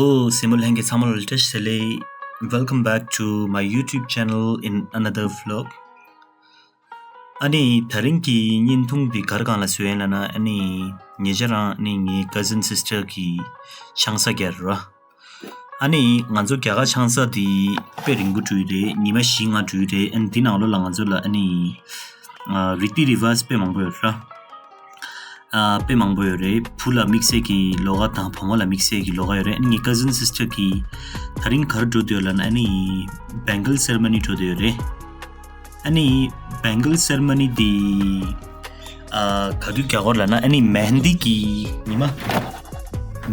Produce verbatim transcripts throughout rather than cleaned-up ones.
ཨོ་སྲས་མོ་ལྷན་རྒྱས་ཚང་མ་ལ་བཀྲ་ཤིས་བདེ་ལེགས། Welcome back to my YouTube channel in another vlog. ཨ་ནི་དེ་རིང་གི་བརྙན་ཐུང་འདི་ག་རེ་སྒང་ལ་བཟོས་ཡིན་ལབ་ན། ཨ་ནི་ཉེ་ཆར་རང་ཨ་ནི་ངའི་cousin sister གི་ཆང་ས་བརྒྱབ་ར། ཨ་ནི་ང་ཚོ་རྒྱ་གར་ཆང་ས་འདི་དཔེ་རིང་པོ་འགྲོ་ཡི་རེད། ཉི་མ་བཞི་ལྔ་འགྲོ་ཡི་རེད། ཨ་ནི་འདི་ནང་ལོགས་ལ་ང་ཚོ་ལ་ཨ་ནི་ཨ་རིགས་རུས་པ་དཔེ་མང་པོ་ཡོད་ར། ཨ་དཔེ་མང་པོ་ཡོད་རེད། བུ་ལ་དམིགས་བསལ་གྱི་ལོགས་ཀ་དང་བུ་མོ་ལ་དམིགས་བསལ་གྱི་ལོགས་ཀ་ཡོད་རེད། ཨ་ནི་ངའི་cousin sister གི་དེ་རིང་ག་རེ་འགྲོ་འདོད་ཡོད་ལབ་ན། ཨ་ནི་bangle ceremony འགྲོ་འདོད་ཡོད་རེད། ཨ་ནི་bangle ceremony འདི་ཨ་ག་དུས་རྒྱག་གི་ཡོད་ལབ་ན། ཨ་ནི་མེ་ཧན་དི་གི་ཉི་མ་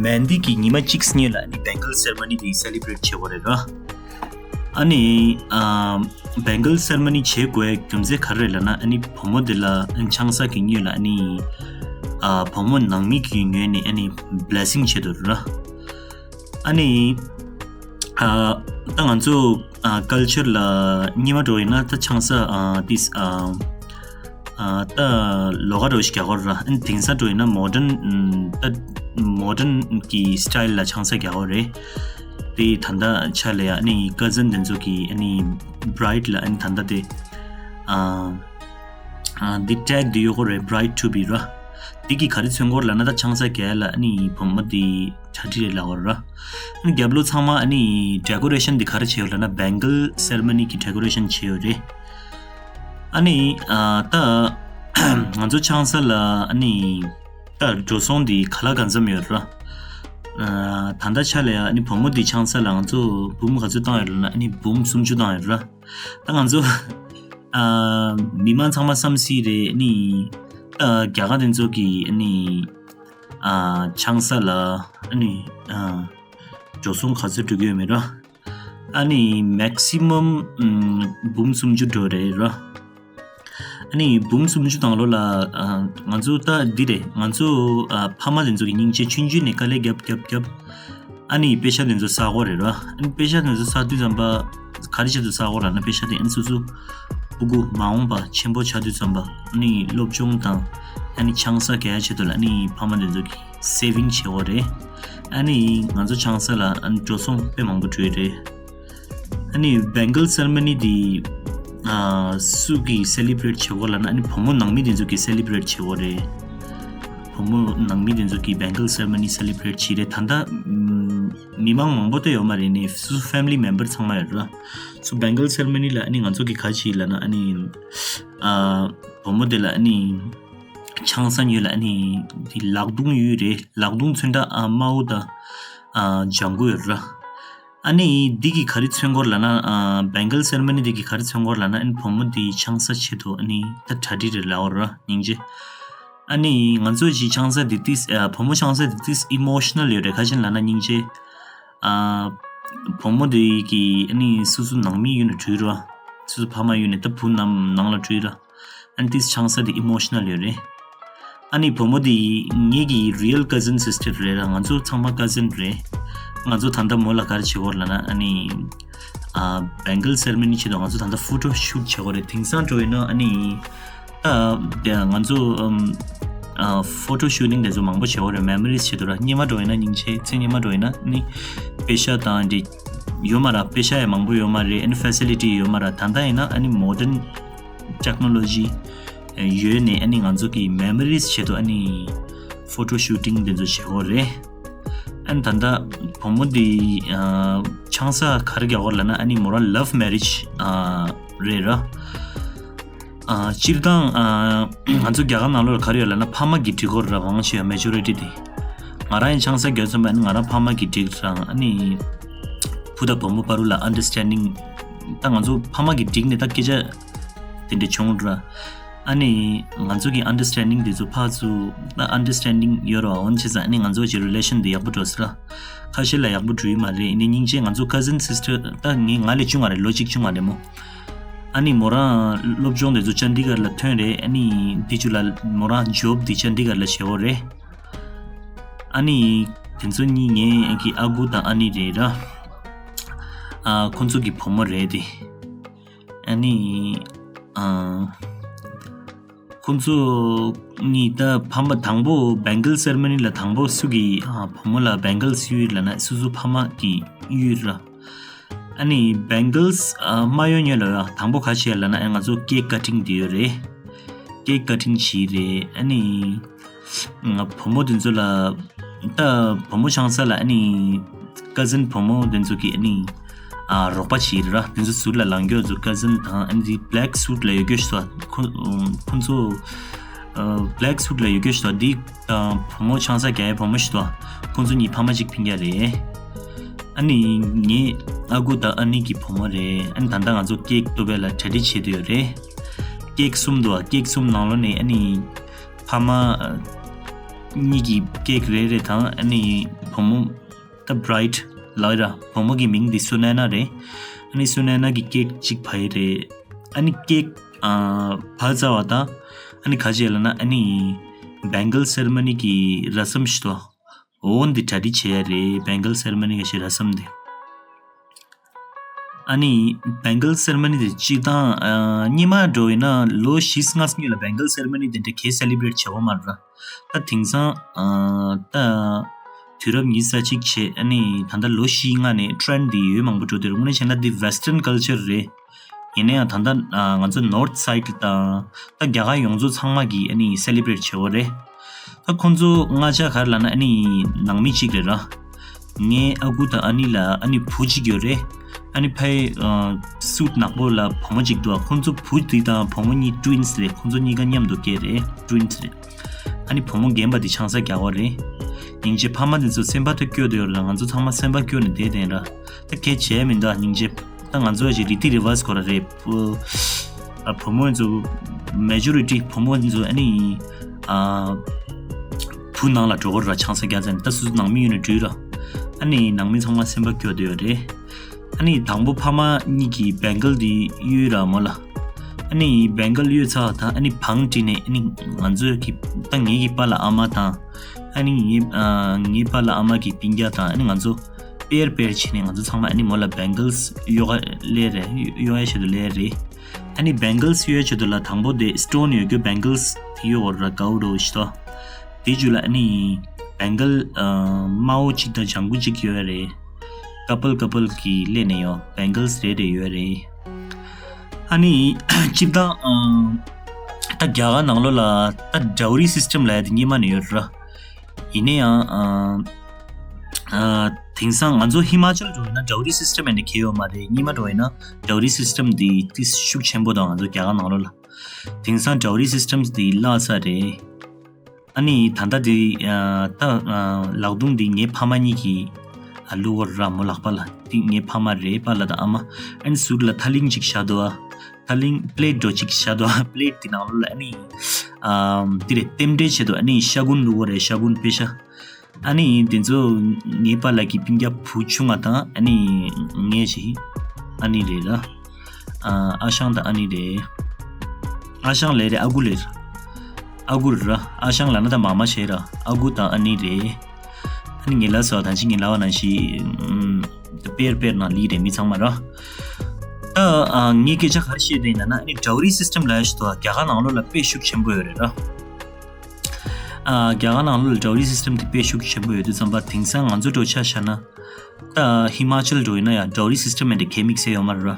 མེ་ཧན་དི་གི་ཉི་མ་གཅིག་སྔོན་ལ་ཨ་ནི་bangle ceremony འདི་celebrate བྱེད་ཀྱི་ཡོད་རེད་ར། ཨ་ནི་ཨ་bangle ceremony བྱེད་དགོས་རྒྱུ་མཚན་ག་རེ་རེད་ལབ་ན། ཨ་ནི་བུ་མོ་དེ་ལ་ཨ་ནི་ཆང་ས་གི་ངོས་ལ་ཨ་ནི་ཨ་བུ་མོ་ནང་མི་གི་ངོས་ནས་ཨ་ནི་blessing བྱེད་འདོད་ར། ཨ་ནི་ཨ་ད་ང་ཚོ་ཨ་culture ལ་སྔོན་མ་འདྲ་བོ་ཡིན་ན་ད་ཆང་ས་ཨ་ཏིས་ཨ་ཨ་ད་ལོགས་ཀ་འདྲ་བོ་ཞིག་རྒྱག་གི་ཡོད་ར། ཨ་ནི་དེང་སང་འདྲ་བོ་ཡིན་ན་modern ཨམ་ད་modern གི་style ལ་ཆང་ས་རྒྱག་གི་ཡོད་རེད། དེ་ད་ལྟ་ཆ་ལ་ཡ་ཨ་ནི་cousin དེ་ཚོ་གི་ཨ་ནི་bride ལ་ཨ་ནི་ད་ལྟ་དེ་ཨ་ཨ་འདི་tag འདི་ཡོད་ཀྱི་རེད། Bride to be ར། འདི་གི་ག་རེ་མཚོན་གྱི་ཡོད་ལབ་ན། ད་ཆང་ས་རྒྱག་ཡ་ལ་ཨ་ནི་བུ་མོ་འདི་གྲ་སྒྲིག་རེད་ལབ་ཀྱི་ཡོད་ར། ཨ་ནི་རྒྱབ་ལོགས་ཚང་མ་ཨ་ནི་decoration འདི་ག་རེ་བྱས་ཡོད་ལབ་ན། bangle ceremony གི་decoration བྱས་ཡོད་རེད། ཨ་ནི་ཨ་ད་ང་ཚོ་ཆང་ས་ལ་ཨ་ནི་ད་འགྲོ་སོང་འདི་ག་ལ་གང་འཚམ་ཡོད་ར། ཨ་ད་ལྟ་ཆ་ལ་ཡ་ཨ་ནི་བུ་མོ་འདི་ཆང་ས་ལ་ང་ཚོ་འབུམ་ག་ཚོད་བཏང་ཡོད་ལབ་ན། ཨ་ནི་འབུམ་སུམ་ཅུ་བཏང་ཡོད་ར། ད་ང་ཚོ་ཨ་མི་མང་ཚང་མ་བསམ་སྲིད་རེད། ཨ་ནི་ཨ་རྒྱ་གར་དེ་ཚོ་གི་ཨ་ནི་ཨ་ཆང་ས་ལ་ཨ་ནི་ཨ་འགྲོ་སོང་ག་ཚོད་འགྲོ་གི་ཡོད་མེད་ར། ཨ་ནི་maximum ཨམ་འབུམ་སུམ་ཅུ་འགྲོ་རེད་ར། ཨ་ནི་འབུམ་སུམ་ཅུ་དང་ལོ་ལ་ཨ་ང་ཚོ་ད་འདི་རེད། ང་ཚོ་ཨ་ཕ་མ་དེ་ཚོ་གི་སྙིང་རྗེ་ཆུང་ཆུང་ནས་དཀའ་ལས་རྒྱབ་རྒྱབ་རྒྱབ། ཨ་ནི་པེ་ཤ་དེ་ཚོ་བསགས་ཀྱི་ཡོད་རེད་ར། ཨ་ནི་པེ་ཤ་དེ་ཚོ་བསགས་དུས་ཙམ་པ་ག་རེ་བྱས་ཏེ་བསགས་ཀྱི་ཡོད་ལབ་ན། པེ་ཤ་དེ་ཨ་ནི་སོ་སོ་ཕྲུ་གུ་མ་འོངས་པ་ཆེན་པོ་ཆགས་དུས་ཙམ་པ་ཨ་ནི་སློབ་སྦྱོང་དང་ཨ་ནི་ཆང་ས་རྒྱག་ཡ་ཆེད་དུ་ལ་ཨ་ནི་ཕ་མ་དེ་ཚོ་གི་saving བྱེད་ཀྱི་ཡོད་རེད། ཨ་ནི་ང་ཚོ་ཆང་ས་ལ་ཨ་ནི་འགྲོ་སོང་དཔེ་མང་པོ་འགྲོ་ཡི་རེད། ཨ་ནི་bangle ceremony འདི་ཨ་སུ་གིས་celebrate བྱེད་ཀྱི་ཡོད་ལབ་ན། ཨ་ནི་བུ་མོ་ནང་མི་དེ་ཚོ་གིས་celebrate བྱེད་ཀྱི་ཡོད་རེད། བུ་མོ་ནང་མི་དེ་ཚོ་གིས་bangle ceremony celebrate བྱེད་རེད། ད་ལྟ་ཨམ་མི་མང་མང་པོ་དེ་ཡོད་མ་རེད། ཨ་ནི་སུ་family member ཚང་མ་ཡོད་ར། སུ་bangle ceremony ལ་ཨ་ནི་ང་ཚོ་གིས་ག་རེ་བྱེད་ལབ་ན། ཨ་ནི་ཨ་བུ་མོ་དེ་ལ་ཨ་ནི་ཆང་ས་ཉོས་ལ་ཨ་ནི་དེ་ལག་རྡུང་ཡོད་རེད། ལག་རྡུང་ཚོན་ཁྲ་ཨ་དམར་པོ་དང་ཨ་ལྗང་གུ་ཡོད་ར། ཨ་ནི་འདི་གིས་ག་རེ་མཚོན་གྱི་ཡོད་ལབ་ན། ཨ་bangle ceremony འདི་གིས་ག་རེ་མཚོན་གྱི་ཡོད་ལབ་ན། ཨ་ནི་བུ་མོ་འདི་ཆང་ས་ཆེད་དུ་ཨ་ནི་ད་གྲ་སྒྲིག་རེད་ལབ་ཀྱི་ཡོད་ར། སྙིང་རྗེ། ཨ་ནི་ང་ཚོ་གི་ཆང་ས་འདི་ཏིས་ཨ་བུ་མོ་ཆང་ས་འདི་ཏིས་emotional ཡོད་རེད། ག་རེ་བྱས་ལབ་ན་སྙིང་རྗེ། ཨ་བུ་མོ་འདི་གིས་ཨ་ནི་སོ་སོ་ནང་མི་ཡོད་ན་འགྲིག་ར། སོ་སོ་ཕ་མ་ཡོད་ན་ད་བུ་ནང་ནང་ལ་འགྲིག་ར། ཨ་ནི་ཏིས་ཆང་ས་དེ་emotional ཡོད་རེད། ཨ་ནི་བུ་མོ་དེ་ངེད་ཀྱི་real cousin sister རེད་ར། ང་ཚོ་ཚང་མ་cousin རེད། ང་ཚོ་ད་ལྟ་མོ་ལ་ག་རེ་བྱེད་ཀྱི་ཡོད་ལབ་ན། ཨ་ནི་ཨ་bangle ceremony ཆེད་དུ་ང་ཚོ་ད་ལྟ་photo shoot བྱེད་ཀྱི་ཡོད་རེད། དེང་སང་འགྲོ་ཡིན་ན་ཨ་ནི་ད་དེ་ང་ཚོ་ཨམ་ཨ་photo shooting དེ་ཚོ་མང་པོ་བྱེད་ཀྱི་ཡོད་རེད། memories ཆེད་དུ་ར། སྔོན་མ་འགྲོ་ཡིན་ན་སྙིང་རྗེ། ཚེ་སྔོན་མ་འགྲོ་ཡིན་ན་ཨ་ནི་པེ་ཤ་དང་འདི་ཡོད་མ་ར། པེ་ཤ་ཡང་མང་པོ་ཡོད་མ་རེད། ཨ་ནི་facility ཡོད་མ་ར། ད་ལྟ་ཡིན་ན་ཨ་ནི་modern technology ཡོད་ནས་ཨ་ནི་ང་ཚོ་གི་memories ཆེད་དུ་ཨ་ནི་photo shooting དེ་ཚོ་བྱེད་ཀྱི་ཡོད་རེད། ཨ་ནི་ད་ལྟ་བུ་མོ་འདི་ཨ་ཆང་ས་ག་རེ་རྒྱག་གི་ཡོད་ལབ་ན། ཨ་ནི་མོ་རང་love marriage ཨ་རེད་ར། ཨ་སྤྱིར་བཏང་ཨ་ང་ཚོ་རྒྱ་གར་ནང་ལོགས་ལ་ག་རེ་ཡོད་ལབ་ན། ཕ་མ་གིས་སྒྲིག་གི་ཡོད་ར། མང་ཆེ་བ་majority དེ། ང་རང་ཡང་ཆང་ས་རྒྱག་ཙམ་པ་ཨ་ནི་ང་རང་ཕ་མ་གིས་སྒྲིག་ར། ཨ་ནི་བུ་དང་བུ་མོ་བར་ལ་understanding ད་ང་ཚོ་ཕ་མ་གིས་སྒྲིག་ནས་ད་སྐད་ཆ་དེ་འདྲ་བྱུང་ར། ཨ་ནི་ང་ཚོ་གི་understanding དེ་ཚོ་ཕར་ཚུར་ད་understanding ཡོད་ར། འོན་ཆེ་ས་ཨ་ནི་ང་ཚོ་གི་relation དེ་ཡག་པོ་འགྲོ་སྲིད་ར། ཁ་ཤས་ལ་ཡག་པོ་འགྲོ་ཡི་མ་རེད། ཡིན་ནའི་སྙིང་རྗེ། ང་ཚོ་cousin sister ད་ངའི་ང་ལས་ཆུང་བ་རེད། ལོ་གཅིག་ཆུང་བ་རེད་མོ། ཨ་ནི་མོ་རང་སློབ་སྦྱོང་དེ་ཚོ་ཅན་དི་གར་ལ་ཐོན་རེད། ཨ་ནི་དེ་ཚོ་ལ་མོ་རང་job དེ་ཅན་དི་གར་ལ་བྱེད་ཀྱི་ཡོད་རེད། ཨ་ནི་དེ་ཚོ་གཉིས་ངའི་གི་ཨ་ཁུ་དང་ཨ་ནེ་རེད་ར། ཨ་ཁོང་ཚོ་གི་བུ་མོ་རེད་དེ། ཨ་ནི་ཨ་ཁོ་ ཁོང་ཚོ་གཉིས་ད་ཕ་མ་དང་པོ་Bangle ceremony ལ་དང་པོ་སུ་གི་ཨ་བུ་མོ་ལ་Bangles གཡོག་ལབ་ན་སོ་སོ་ཕ་མ་གི་གཡོག་ར། ཨ་ནི་Bangles ཨ་མ་གཡོག་གཉིས་ལ་ཡ་དང་པོ་ག་བྱེད་ལབ་ན་ཨ་ང་ཚོ་cake cutting དེ་ཡོད་རེད། Cake cutting བྱེད་རེད། ཨ་ནི་ང་བུ་མོ་དེ་ཚོ་ལ་ད་བུ་མོ་ཆང་ས་ལ་ཨ་ནི་cousin བུ་མོ་དེ་ཚོ་གི་ཨ་ནི་ཨ་རོགས་པ་བྱེད་ར། དེ་ཚོ་ཟུར་ལ་ལངས་རྒྱུ་ཚོ་cousin དང་ཨ་ནི་black suit ལ་ཡོད་རྒྱུ་ཞིག་ཁོ་ཁོ་ཚོ་ཨ་black suit ལ་ཡོད་རྒྱུ་ཞིག་འདི་དང་བུ་མོ་ཆང་ས་རྒྱག་ཡའི་བུ་མོ་ཞིག་ཁོ་ཚོ་གཉིས་ཕ་མ་གཅིག་སྤུན་ཀྱག་རེད། ཨ་ནི་ངའི་ཨ་ཁུ་དང་ཨ་ནེ་གི་བུ་མོ་རེད། ཨ་ནི་ད་ལྟ་ང་ཚོ་cake གཏུབ་པ་ལ་གྲ་སྒྲིག་བྱེད་དུ་ཡོད་རེད། cake གསུམ་འདུག cake གསུམ་ནང་ལོགས་ནས་ཨ་ནི་ཕ་མ་གཉིས་ཀྱི་cake རེ་རེ་དང་ཨ་ནི་བུ་མོ་ད་bride ལབ་ར་བུ་མོ་གི་མིང་འདི་Sunena རེད། ཨ་ནི་Sunena གི་cake གཅིག་ཕ་ཡི་རེད། ཨ་ནི་cake ཨ་ཕ་ཚ་བ་དང་ཨ་ནི་ག་བྱེད་ལབ་ན་ཨ་ནི་Bangle ceremony གི་ར་སམ་ཞིག་འདུག་འོ་འདི་གྲ་སྒྲིག་བྱེད་ཡ་རེད། Bangle ceremony ག་ཞིག་ར་སམ་འདི། ཨ་ནི་Bangle ceremony དེ་སྤྱིར་བཏང་ཨ་སྔོན་མ་འགྲོ་ཡིན་ན་ལོ་བཞི་ལྔ་སྔོན་ལ་Bangle ceremony དེ་འདྲ་གས་celebrate བྱེད་པ་མ་རེད། ད་དེང་སང་ཨ་ད་དུས་རབས་ཉི་ཤུ་རྩ་གཅིག་བྱས་ཨ་ནི་ད་ལྟ་ལོ་བཞི་ལྔ་ནས་trend དེ་ཡོད་མང་པོ་འགྲོ་དེ་རེད། དངོས་གནས་བྱས་ན་འདི་western culture རེད། ཡིན་ན་ཡང་ད་ལྟ་ང་ཚོ་North side ལ་དང་ད་རྒྱ་གར་ཡོངས་རྫོགས་ཚང་མ་གིས་ཨ་ནི་celebrate བྱེད་པ་རེད། ད་ཁོང་ཚོ་ང་ཅག་ག་རེ་ལབ་ན་ཨ་ནི་ནང་མི་གཅིག་རེད་ར། ངའི་ཨ་ཁུ་དང་ཨ་ནེ་ལ་ཨ་ནི་བུ་གཅིག་ཡོད་རེད། ཨ་ནི་ཕའི་suit ནག་པོ་ལ་བུ་མོ་གཅིག་འདུག་ཁོང་ཚོ་བུ་དེ་དང་བུ་མོ་གཉིས་twins རེད། ཁོང་ཚོ་གཉིས་ཀ་མཉམ་དུ་སྐྱེས་རེད། Twins རེད། ཨ་ནི་བུ་མོ་རྒན་པ་དེ་ཆང་ས་རྒྱག་པ་རེད། སྙིང་རྗེ། ཕ་མ་དེ་ཚོ་སེམས་པ་ཐོག་སྐྱོ་དེ་ཡོད་རེད་ལ་ང་ཚོ་ཚང་མ་སེམས་པ་སྐྱོ་ནས་བསྡད་དེ་ར། ད་གལ་ཆེ་མི་འདུག་སྙིང་རྗེ། ད་ང་ཚོ་ཞིག་རི་ཏི་རི་ཝར་སི་གོ་ར་རེད། བུ་ཨ་བུ་མོ་ཚོ་majority བུ་མོ་ཚོ་ཨ་ནི་ཨ་བུ་ནང་ལ་འགྲོ་གོ་ར་ཆང་ས་རྒྱག་ཙང་ད་སུ་ནང་མི་ཡོད་ན་འགྲུལ་ར། ཨ་ནི་ནང་མི་ཚང་མ་སེམས་པ་སྐྱོ་དེ་ཡོད་རེད། ཨ་ནི་དང་པོ་ཕ་མ་གཉིས་ཀྱིས་Bangle དེ་གཡོག་ར་མོ་ལ། ཨ་ནི་Bangle གཡོག་ཚར་དང་ཨ་ནི་བང་བསྒྲིགས་ནས་ཨ་ནི་ང་ཚོའི་གི་ད་ངེད་ཀྱི་པཱ་ལགས་ཨ་མ་དང་ཨ་ནི་ངའི་ཨ་ངའི་པཱ་ལགས་ཨ་མ་གི་སྤུན་ཀྱག་དང་ཨ་ནི་ང་ཚོ་pair pair བྱས་ནས་ང་ཚོ་ཚང་མ་ཨ་ནི་མོ་ལ་Bangles གཡོག་ག་སླེབས་རེད། གཡོག་ཡ་ཆེད་དུ་སླེབས་རེད། ཨ་ནི་Bangles གཡོག་ཡ་ཆེད་དུ་ལ་དང་པོ་དེ་stone ཡོད་རྒྱུ་Bangles དེ་གཡོག་ར་gold ཞིག་ཏོ། དེ་རྒྱུ་ལ་ཨ་ནི་Bangle ཨ་དམར་པོ་གཅིག་དང་ལྗང་གུ་གཅིག་ཡོད་རེད། couple couple གི་སླེབས་ནས་ཡོད། Bangles རེ་རེ་ཡོད་རེད། ཨ་ནི་སྤྱིར་བཏང་ཨ་ད་རྒྱ་གར་ནང་ལོགས་ལ་ད་dowry system ལབ་ཡ་དེ་སྔོན་མ་ནས་ཡོད་རེད། ཡིན་ན་ཡང་ཨ་ཨ་དེང་སང་ང་ཚོ་ཧི་མ་ཅལ་འགྲོ་ཡིན་ན་dowry system ཡང་ནས་གལ་ཡོད་མ་རེད། སྔོན་མ་འགྲོ་ཡིན་ན་dowry system འདི་ཏིས་ཤུགས་ཆེན་པོ་དང་ང་ཚོ་རྒྱ་གར་ནང་ལོགས་ལ། དེང་སང་dowry system འདི་བརླག་ས་རེད། ཨ་ནི་ད་ལྟ་འདི་ཨ་ད་ཨ་ལག་རྡུང་འདི་ངའི་ཕ་མ་གཉིས་ཀྱིས་ཨ་བླུག་གོ་ར་མོ་ལག་པ་ལ། འདི་ངའི་ཕ་མ་རེད། པཱ་ལགས་དང་ཨ་མ། ཨ་ནི་ཟུར་ལ་ཐ་ལིང་ཅིག་བཞག་འདུག་ཨ་ཐ་ལིང་plate འདྲ་ཅིག་བཞག་འདུག་ཨ་plate འདི་ནང་ལོགས་ལ་ཨ་ནི་ཨ་འདི་རེད། རྟེན་འབྲེལ་ཆེད་དུ་ཨ་ནི་ཤ་འཁོན་བླུག་གོ་རེད། ཤ་འཁོན་པེ་ཤ། ཨ་ནི་དེ་ཚོ་ངའི་པཱ་ལགས་ཀྱི་སྤུན་ཀྱག་བུ་ཆུང་བ་དང་ཨ་ནི་ངའི་ཞིག་ཨ་ནི་རེད་ལ། ཨ་ཨ་ཞང་དང་ཨ་ནི་རེད། ཨ་ཞང་ལས་རེད། ཨ་ཁུ་ལས་རེད། ཨ་ཁུ་རེད་ར། ཨ་ཞང་ལ་ན་ད་མ་མ་བྱས་ར། ཨ་ཁུ་དང་ཨ་ནི་རེད། ཨ་ནི་ངེད་ལ་སོ་ད་ཅི་ངེད་ལ་བ་ན་ཞིག་དཔེར་དཔེར་ན་ལི་རེད། མི་ཚང་མ་ར། ད་ཨ་ངའི་སྐད་ཆ་ག་རེ་བཤད་དེ་ཡིན་ན་ཨ་ནི་dowry system ལབ་ཡ་ཞིག་ཏོ་རྒྱ་གར་ནང་ལོགས་ལ་དཔེ་ཤུགས་ཆེན་པོ་ཡོད་རེད་ར། ཨ་རྒྱ་གར་ནང་ལོགས་ལ་dowry system དེ་དཔེ་ཤུགས་ཆེན་པོ་ཡོད་དུས་ཙམ་པ་དེང་སང་ང་ཚོ་འགྲོ་ཆ་བཞག་ན་ད་ཧི་མ་ཅལ་འགྲོ་ཡིན་ན་ཡང་dowry system ཡང་དེ་གལ་དམིགས་བསལ་ཡོད་མ་རེད་ར།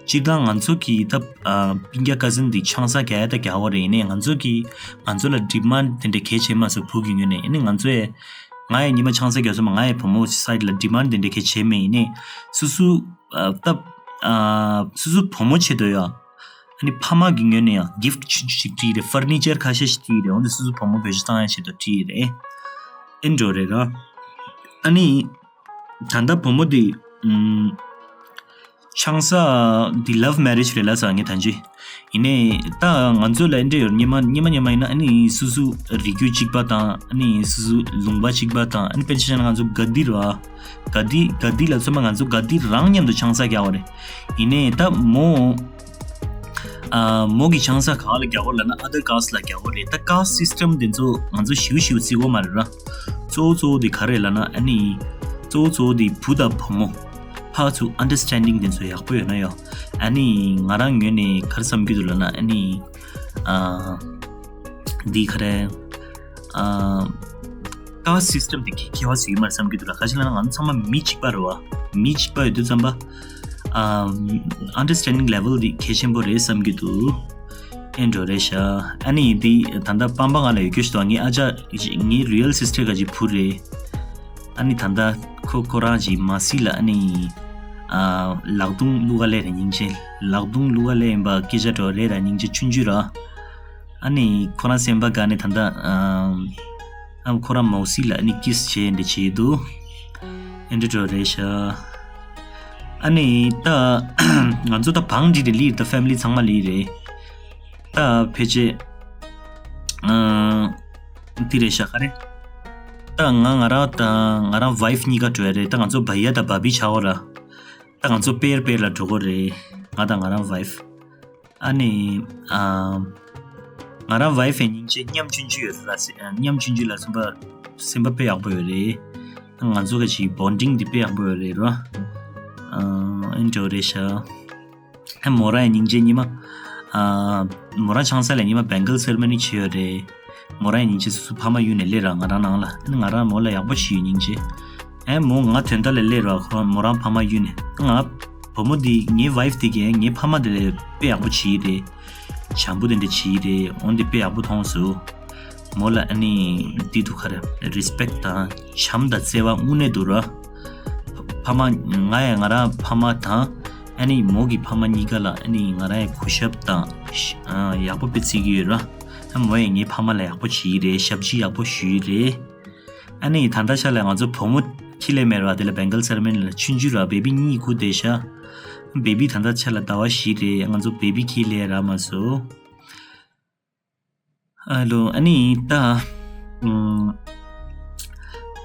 སྤྱིར་བཏང་ང་ཚོ་གི་ད་ཨ་སྤུན་ཀྱག་cousin དེ་ཆང་ས་རྒྱག་ཡ་ད་རྒྱག་པ་རེད། ཡིན་ནའི་ང་ཚོ་གི་ང་ཚོ་ལ་demand དེ་འདྲ་གལ་ཆེ་མ་སོང་བུ་གི་ངོས་ནས། ཡིན་ནའི་ང་ཚོས་ང་ཡང་ཉི་མ་ཆང་ས་རྒྱག་སོང་མ། ང་ཡང་བུ་མོ་side ལ་demand དེ་འདྲ་གལ་ཆེ་མེད། ཡིན་ནའི་སུ་སུ་ཨ་ད་ཨ་སུ་སུ་བུ་མོ་ཆེད་དུ་ཡ། ཨ་ནི་ཕ་མ་གི་ངོས་ནས་ཡང་gift ཅིག་ཅིག་སྤྲད་རེད། furniture ཁ་ཤས་ཤིག་སྤྲད་རེད། འོན་ཏེ་སོ་སོ་བུ་མོ་བེད་སྤྱོད་བཏང་ཡ་ཆེད་དུ་སྤྲད་རེད། ཨེ་འགྲོ་རེད་ར། ཨ་ནི་ད་ལྟ་བུ་མོ་དེ་ཨམ་ཆང་ས་དེ་love marriage རེད་ལ་ས་ངས་ཐང་ཅི། ཡིན་ནའི་ད་ང་ཚོ་ལ་ཨེ་འདྲ་ཡོད། ཉི་མ་ཉི་མ་ཉི་མ་ཡིན་ན་ཨ་ནི་སོ་སོ་རིགས་རྒྱུད་གཅིག་པ་དང་ཨ་ནི་སོ་སོ་ལུང་པ་གཅིག་པ་དང་ཨ་ནི་དཔེར་ན་ཆ་བཞག་ན་ང་ཚོ་ག་དི་ར། ག་དི་ག་དི་ལ་ཚོད་མ་ང་ཚོ་ག་དི་རང་མཉམ་དུ་ཆང་ས་རྒྱག་པ་རེད། ཡིན་ནའི་ད་མོ་ཨ་མོ་གི་ཆང་ས་ག་ལ་རྒྱག་པ་ལབ་ན་other caste ལ་རྒྱག་པ་རེད། ད་caste system དེ་ཚོ་ང་ཚོ་ཞིའུ་ཞིའུ་བརྩི་གོ་མ་རེད་ར། གཙོ་བོ་གཙོ་བོ་དེ་ག་རེད་ལབ་ན་ཨ་ནི་གཙོ་བོ་གཙོ་བོ་དེ་བུ་དང་བུ་མོ་ཕར་ཚུར་understanding དེ་ཚོ་ཡག་པོ་ཡོད་ན་ཡོད། ཨ་ནི་ང་རང་ངོས་ནས་ག་རེ་བསམ་གྱི་འདུག་ལབ་ན་ཨ་ནི་ཨ་ འདི་ག་རེ། ཨ། ཀ་སི་སི་ཊམ་དེ་ཁྱད་པར་ཅིག་ཡོད་མ་རེད་བསམ་གྱི་འདུག་ལ། ག་ཅི་ལབ་ན་ང་ཚོ་ཚང་མ་མི་གཅིག་པ་རེད་བ། མི་གཅིག་པ་ཡོད་དུས་ཙམ་པ། ཨ། ཨན་ཌར་སི་ཊེན་ཌིང་ལེ་ཝལ་དེ་གལ་ཆེན་པོ་རེད་བསམ་གྱི་འདུག་ཨེ་འགྲོ་རེད་ཤག་ཨ་ནི་འདི་ད་ལྟ་པང་པ་ང་ལ་ཡོད་རྒྱུ་ཞིག་འདུག་ངའི་ཨ་ཅག་ངའི་རི་ཡལ་སི་སི་ཊར་ག་ཅིག་བུ་རེད། ཨ་ནི་ད་ལྟ་ཁོ་ཁོ་རང་ཅིག་མ་སི་ལ་ཨ་ནི། ཨ། ལག་རྡུང་བླུག་ག་སླེབས་རེད་སྙིང་རྗེ། ལག་རྡུང་བླུག་ག་སླེབས་ཡིན་པ་སྐད་ཆ་འགྲོ་རེད་ད་སྙིང་རྗེ་ཆུང་ཆུང་ར། ཨ་ནི་ཁོ་རང་སེམས་པ་དགའ་ནས་ད་ལྟ། ཨ། ཨ་ཁོ་རང་མོ་སི་ལ་ཨ་ནི་ཀིས་བྱས་འདི་བྱས་འདུག་ཨེ་འདྲ་འགྲོ་རེད་ཤག་ཨ་ནི་ད་ང་ཚོ་ད་བང་སྒྲིག་རེད་ལི་ད་ཕེ་མི་ལི་ཚང་མ་ལི་རེད། ད་ཕལ་ཆེར། ཨ། འདི་རེད་ཤག་ག་རེ། ད་ང་ང་རང་ད་ང་རང་ཝའི་ཕི་གཉིས་ཀ་འགྲོ་ཡ་རེད། ད་ང་ཚོ་བྷ་ཡ་དང་བྷ་བྷི་ཆགས་ཡོད་ར། ད་ང་ཚོ་པེར་པེར་ལ་འགྲོ་གི་རེད། ང་དང་ང་རང་ཝའི་ཕི། ཨ་ནི། ཨ། ང་རང་ཝའི་ཕི་ཡི་སྙིང་རྗེ་མཉམ་ཆུང་ཆུང་ཡོད་ར། སྙིང་རྗེ་ཆུང་ཆུང་ལ་སེམས་པ་སེམས་པ་དཔེ་ཡག་པོ་ཡོད་རེད། ང་ཚོ་ག་ཅིག་བོན་ཌིང་འདི་དཔེ་ཡག་པོ་ཡོད་རེད་ར། ཨ། ཨེ་འདྲ་རེད་ཤག་ཨ། མོ་རང་ཡང་སྙིང་རྗེ་ཉི་མ། ཨ། མོ་རང་ཆང་ས་ལ་ཉི་མ་བེང་གལ་སེ་རི་མོ་ནི་བྱས་ཡོད་རེད། མོ་རང་ཡང་སྙིང་རྗེ་སོ་སོ་ཕ་མ་གཡུག་ནས་སླེབས་ར་ང་རང་ནང་ལ། ཨ་ནི་ང་རང་མོ་ལ་ཡག་པོ་བྱས་ཡོད་སྙིང་རྗེ། ཨ། མོ་ང་དོན་དག་ལ་སླེབས་ར་ཁོ་མོ་རང་ཕ་མ་གཡུག་ནས། ང་བུ་མོ་འདི་ངའི་ཝའི་ཕི་འདི་གས་ངའི་ཕ་མ་འདི་ལས་དཔེ་ཡག་པོ་བྱས་རེད། བྱམས་པོ་དེ་འདྲ་བྱས་རེད། འོ་འདི་དཔེ་ཡག་པོ་མཐོང་སོང་། མོ་ལ་ཨ་ནི་འདི་འདུག་ག་རེ། རི་སི་པེག་དང་བྱམས་དང་བརྩེ་བ་དངོས་གནས་འདུག་ར། ཕ་མ་ང་ཡང་ང་རང་ཕ་མ་དང་ཨ་ནི་མོ་གི་ཕ་མ་གཉིས་ཀ་ལ་ཨ་ནི་ང་རང་ཡང་གུས་ཞབས་དང་། ཨ། ཡག་པོ་དཔེ་བརྩི་གི་ཡོད་ར། ཨ། མོ་ཡང་ངའི་ཕ་མ་ལ་ཡག་པོ་བྱས་རེད། ཞབས་ཕྱི་ཡག་པོ་ཞུས་རེད། ཨ་ནི་ད་ལྟ་ཆ་ལ་ང་ཚོ་བུ་མོ་ཁྱི་ལས་མེད་ར། དེ་ལ་བེང་གལ་སེ་རི་མོ་ནི་ལ་ཆུང་ཆུང་ར་བེ་བི་གཉིས་སྒུག་བསྡད་ཤག་བེ་བི་ད་ལྟ་ཆ་ལ་ཟླ་བ་བཞི་རེད། ང་ཚོ་བེ་བི་ཁྱི་ལས་རག་མ་སོང་། ཨ་ལོ། ཨ་ནི་ད། ཨུམ།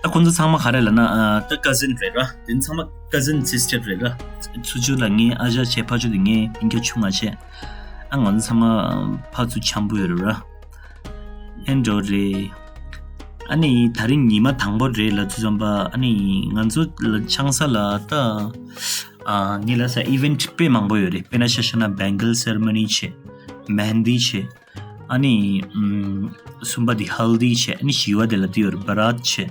ད་ཁོང་ཚོ་ཚང་མ་ག་རེ་ལབ་ན། ཨ། ད་ཀ་ཟིན་རེད་ར། དེ་ཚང་མ་ཀ་ཟིན་སི་སི་ཊར་རེད་ར། ཚུ་ཆུ་ལ་ངའི་ཨ་ཞང་བྱས་ཕ་ཆུ་དེ་ངའི་སྤུན་ཀྱག་ཆུང་ང་བྱས། ཨ། ང་ཚོ་ཚང་མ་ཕ་ཚུ་འཆམ་པོ་ཡོད་རེད་ར། ཨེ་འགྲོ་རེད། ཨ་ནི་ད་རིང་ཉི་མ་དང་པོ་རེད་ལབ་དུས་ཙམ་པ། ཨ་ནི་ང་ཚོ་ལ་ཆང་ས་ལ་ད། ཨ། ངས་ལབ་ས་ཨི་ཝེན་ཊི་དཔེ་མང་པོ་ཡོད་རེད། དཔེར་ན་ཆ་བཞག་ན་བེང་གལ་སེ་རི་མོ་ནི་བྱས། མེ་ཧན་དི་བྱས། ཨ་ནི། ཨམ། གསུམ་པ་དེ་ཧལ་དི་བྱས། ཨ་ནི་བཞི་པ་དེ་ལ་དེ་ཡོད་རེད། བ་རཱཐ་བྱས།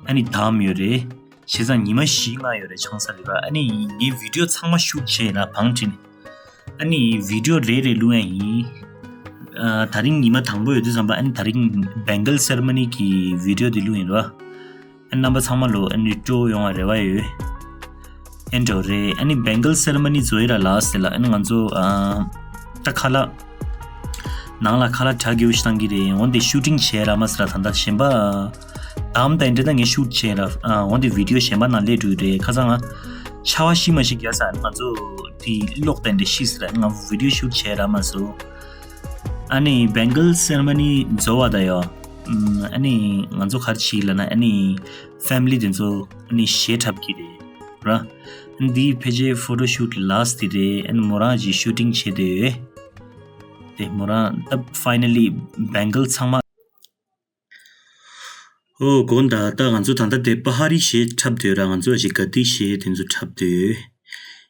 ཨ་ནི་དམ་ཡོད་རེད། བྱས་ཙང་ཉི་མ་བཞི་ལྔ་ཡོད་རེད་ཆང་ས་ལ་ར། ཨ་ནི་ངའི་བི་ཌི་ཡོ་ཚང་མ་ཤུཊ་བྱས་ཡིན་ན་བང་བྲིས་ནས། ཨ་ནི་བི་ཌི་ཡོ་རེ་རེ་བླུག་ཡ་ཡིན། ཨ། ད་རིང་ཉི་མ་དང་པོ་ཡོད་དུས་ཙམ་པ། ཨ་ནི་ད་རིང་བེང་གལ་སེ་རི་མོ་ནི་གི་བི་ཌི་ཡོ་དེ་བླུག་ཡིན་ར། ཨ། རྣམ་པ་ཚང་མ་ལོ་ཨ་ནི་སྤྲོ་ཡོང་བ་རེ་བ་ཡོད། ཨེ་འགྲོ་རེད། ཨ་ནི་བེང་གལ་སེ་རི་མོ་ནི་རྫོགས་ཡི་ར་ལ་སི་ལ། ཨ་ནི་ང་ཚོ། ཨ། ད་ཁ་ལག་ནང་ལ་ཁ་ལག་གྲ་རྒྱས་ཤིག་བཏང་གི་རེད། འོན་ཏེ་ཤུ་ཊིང་བྱས་ར་མ་སི་ར། ད་ལྟ་གཞན་པ་དམ་དང་འདྲ་ད་ངས་ཤུཊ་བྱས་ར། ཨ། འོན་ཏེ་བི་ཌི་ཡོ་གཞན་པ་ནང་སླེབས་འགྲོ་གི་རེད། ཁ་སང་ང་ཆར་པ་ཤི་མ་ཤི་རྒྱག་ས། ཨ་ནི་ང་ཚོ་དེ་གློག་དང་འདྲ་ཤི་སི་ར། ང་བི་ཌི་ཡོ་ཤུཊ་བྱས་ར་མ་སོང་། ཨ་ནི་བེང་གལ་སེ་རི་མོ་ནི་རྫོགས་པ་ད་ཡོ། ཨམ། ཨ་ནི་ང་ཚོ་ག་རེ་བྱས་ལབ་ན། ཨ་ནི་ཕེ་མི་ལི་དེ་ཚོ་ཨ་ནི་གཞས་འཁྲབ་ཀྱི་རེད་ར། ཨ་ནི་འདི་ཕལ་ཆེར་ཕོ་ཊོ་ཤུཊ་ལ་སི་ཊི་དེ་རེད། ཨ་ནི་མོ་རང་གིས་ཤུ་ཊིང་བྱས་དེ་ཡོད། དེ་མོ་རང་ད་ཕའི་ནལ་ལི་བེང་གལ་ཚང་མ། ཨོ་དགོངས་དག་ད་ང་ཚོ་ད་ལྟ་དེ་པ་ཧ་རི་གཞས་འཁྲབ་དེ་ཡོད་ར། ང་ཚོ་ཨ་ཞིག་ག་དི་གཞས་དེ་ཚོ་འཁྲབ་དེ་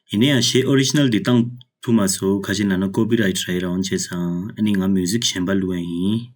ཡོད། ཡིན་ན་ཡང་གཞས་ཨོ་རི་ཇི་ནལ་དེ་བཏང་ཐུབ་མ་སོང་། ག་ཅི་ལབ་ན་ཀོ་པི་རའེ་ཊི་རེད་ར། འོན་བྱས་ཙང་ཨ་ནི་ང་མིའུ་ཟིག་གཞན་པ་བླུག་ཡ་ཡིན།